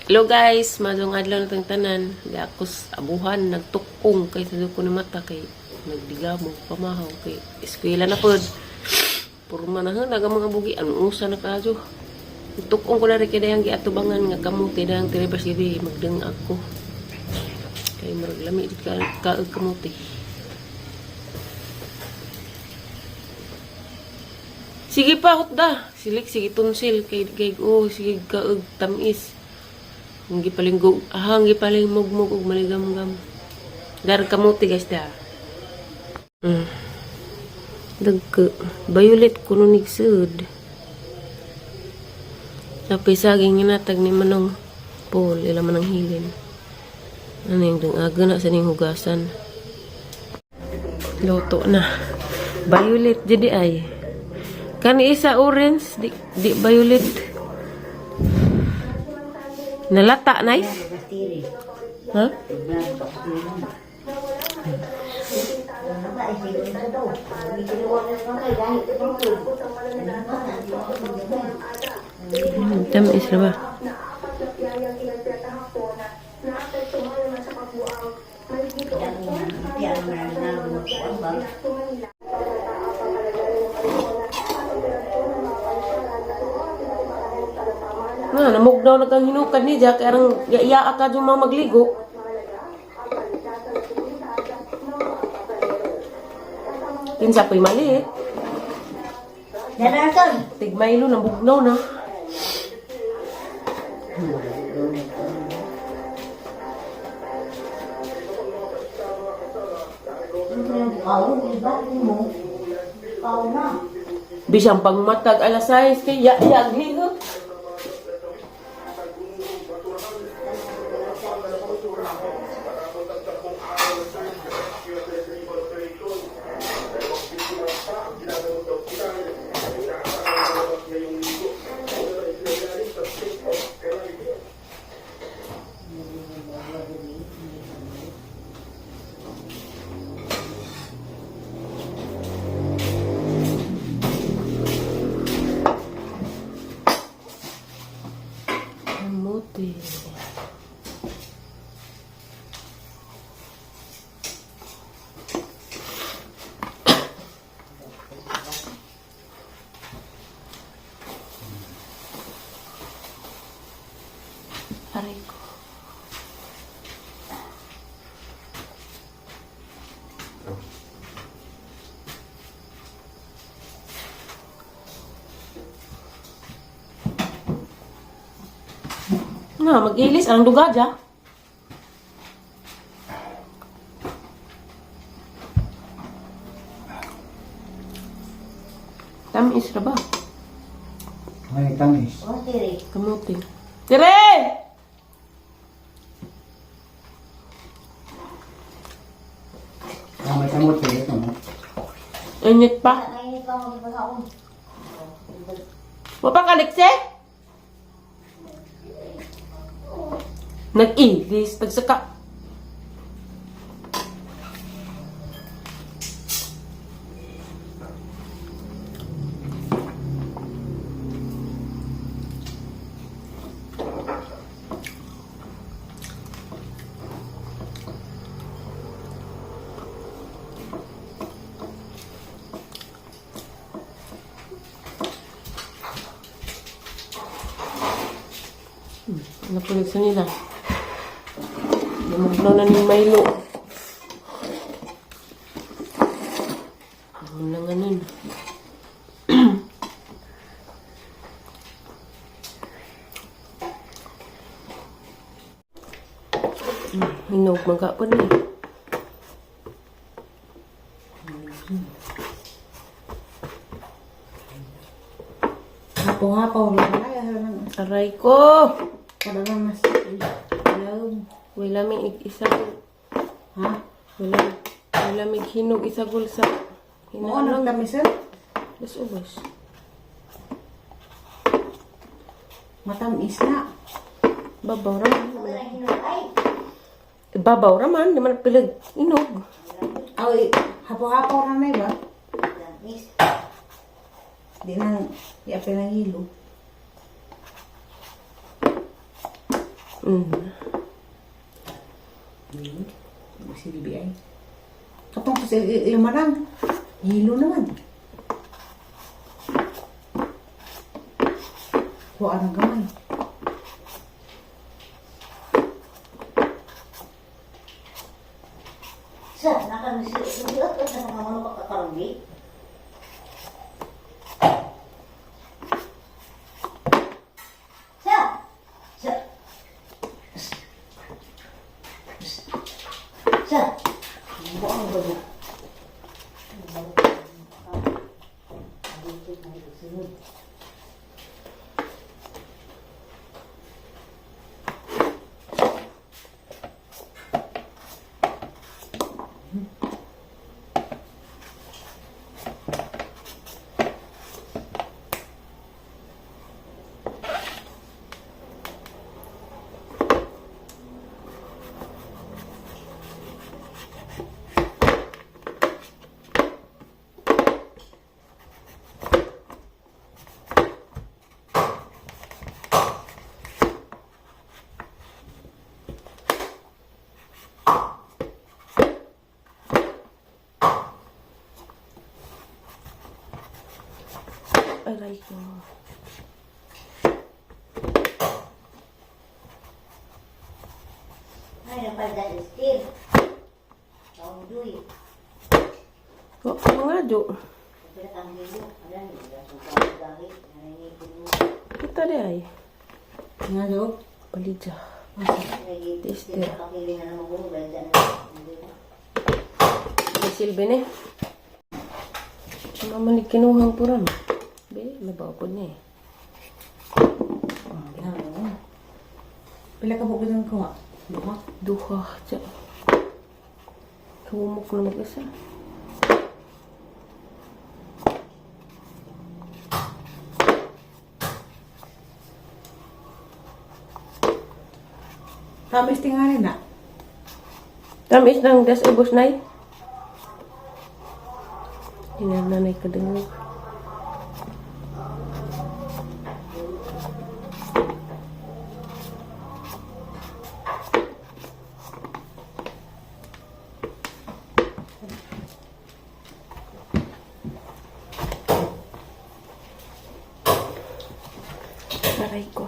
Hello guys, madong adlaw na tang tanan. Di ako sa abuhan nagtukong kay sa duko ni mata kay nagdigamo pamahaw kay eskwela na pod. Purma na naga mga bugi ang usa na kayo. Tukong ko na rin kay dayang giatubangan nga kamuti dayang tiribas gidi magdeng ako. Kay murag lami jud ka kaag kamuti. Sige pa hutda. Silik sige tunsil kay kay oh sige kaag tamis. Ang gipalinggo, ah, ang gipaling mugmug ug maligamgam. Dar kamuti guys da. Dagko violet kuno nigsud. Tapos saging ginatag ni Manong Paul, ila man ang hilin. Ano yung dang aga na sa ning hugasan. Luto na. Violet jadi ay. Kani isa orange, di, di violet. Nalata, nice. Ha? Tamis na ba? Nga, namugnaw na kang hinukad ni Jack, arang yaya ka dyan mga magligo. Kinsa po'y mali eh. Daraton. Tigmaylo, nabugnaw na. Bisang pangmatag alas 6 kay ya ya hiho. Kamote. Aray ko. Na, mag-ilis. Ang duga dya. Tamis ra ba? May tamis. Kamuti. Tere! Ah, may kamote ito, no? Init pa. Mapakalikse? Nag-ilis. Tagsaka. Napulig sa nila. Lumugnaw na ni Milo. Ano lang ganun. Hinog magkapon eh. Hapo-hapo lang ay Aray ko! kada mas. Hello. Wala may isagol. Ha? Wala, wala may hinog isagol sa Mo nang hinalang. tamisan? Bas ubos. Matamis na. Babaw raman. Babaw raman, di man pilag inog. Aw, hapo-hapo na na ba? Di nang di apel ng hilo. Silbi ay. Katong sa imarang. Hilo naman. Kuha ng gamay. Sa, nakanusuot ko sa mga manok kakaronggi. Sa! Sa! Sa! Buang bago. Aray ko. Ay, napalda steel. Kaunduy. Oh, mga jo. Pila kang hilo. Alam, wala kang kaunduy. Nanginipin mo. Kita di ay. Nga do. Palidya. Tester. Pakilingan mo kung ganda na. May silbi ni. Mama ni kinuhang puram. Be, labaw po niya eh. Pila ka bukid ang kuha? Duha. Duha. Tiya. Humok na mag-isa. Tamis tingali na. Tamis ng das ubos nay. Hindi na nanay kadungog. Aray ko.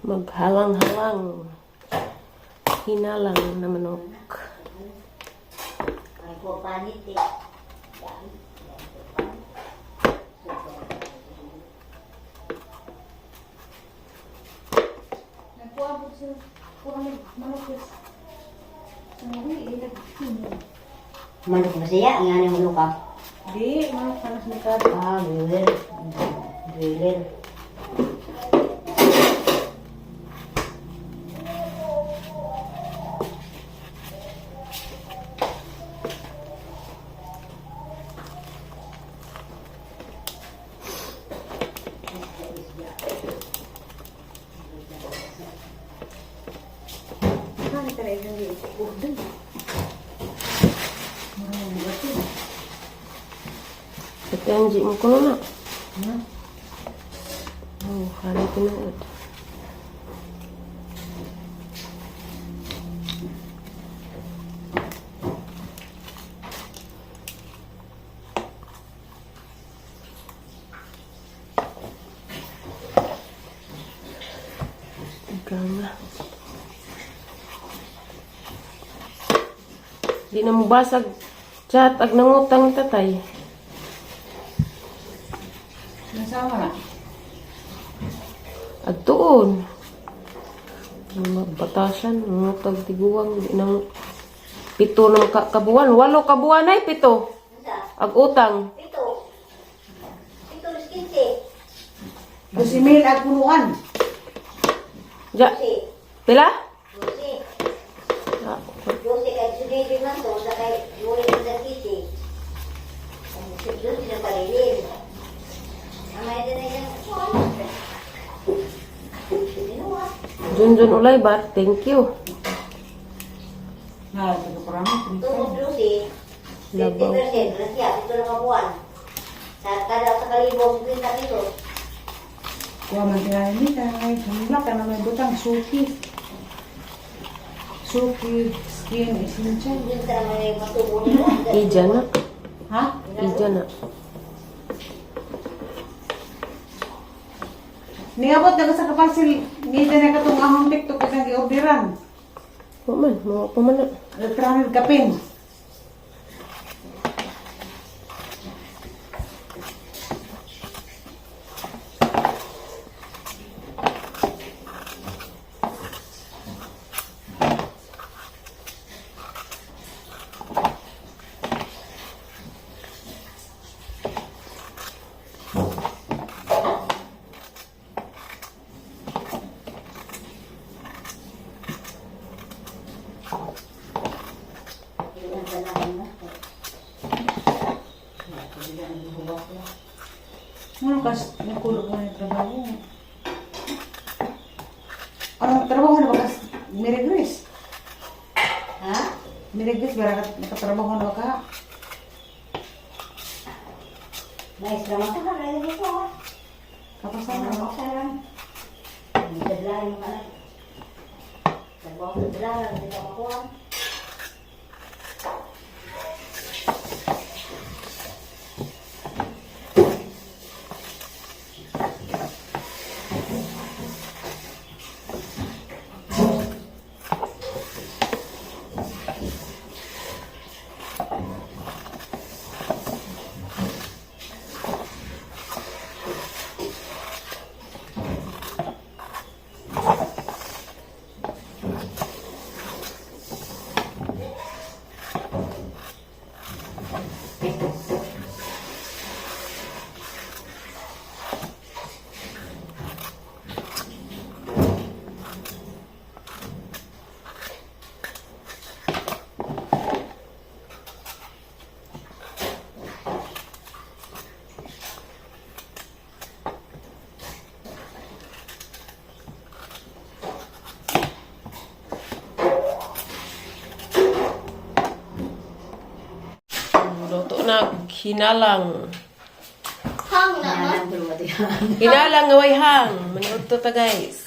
Maghalang-halang. Hinalang na manok. Ay, ko panit eh. Nagkuha po sa kuha ng manok. Manok ba siya? Ang ano manok ka? Di, manok para sa merkado. Ah, driller. Driller. Ano ka rin yung order? Ate Angie, mo ko na. Oh, hari tinuod. Ganga. Di na mo basag chat ag nangutang tatay. Nasama na. Adtuon. Mga batasan, mga tagtiguang, di nang pito na ka kabuan. Walo kabuan ay pito. Ag utang. Ito. Ito, 15. 12,000 at punuan. Ja, 12. pila? 12. Ah, 12 kay Sudibi man to, sa kay Yuri sa kisi. Ang doon sila palilin. Ang may na yung Sino ah? Junjun Ulay bar, thank you. Nalagay ko parang. Tungkol 12, Labaw. 50% na siya, ito na kabuan. Sa kada sa kalibo, 50 kilos. Kuha man tingali ni kay humla ka na may butang suki. Suki, skin, essential. Yung tara may matubo nila. Ija na. Ha? Ija na. Niabot na ka sa kapasil, ngita na katong ahong TikTok katong giorderan. Wa man, mga pa man na. Electronic kapin. Yung tanahin mo. Ano kas nakulog mo ng trabaho? Anong trabaho na ba kas Mary Grace? Ha? Mary Grace, ba nakatrabaho na ba ka? Mais naman ka, kaya dito. Kapasan Ano na mo sarang? Ang tadlaran mo ka lang. Trabaho sa tadlaran, hindi ka makuha. Luto na hinalang. Hang na Hinalang pero mati. Hinalang nga way hang. Manood to ta, guys.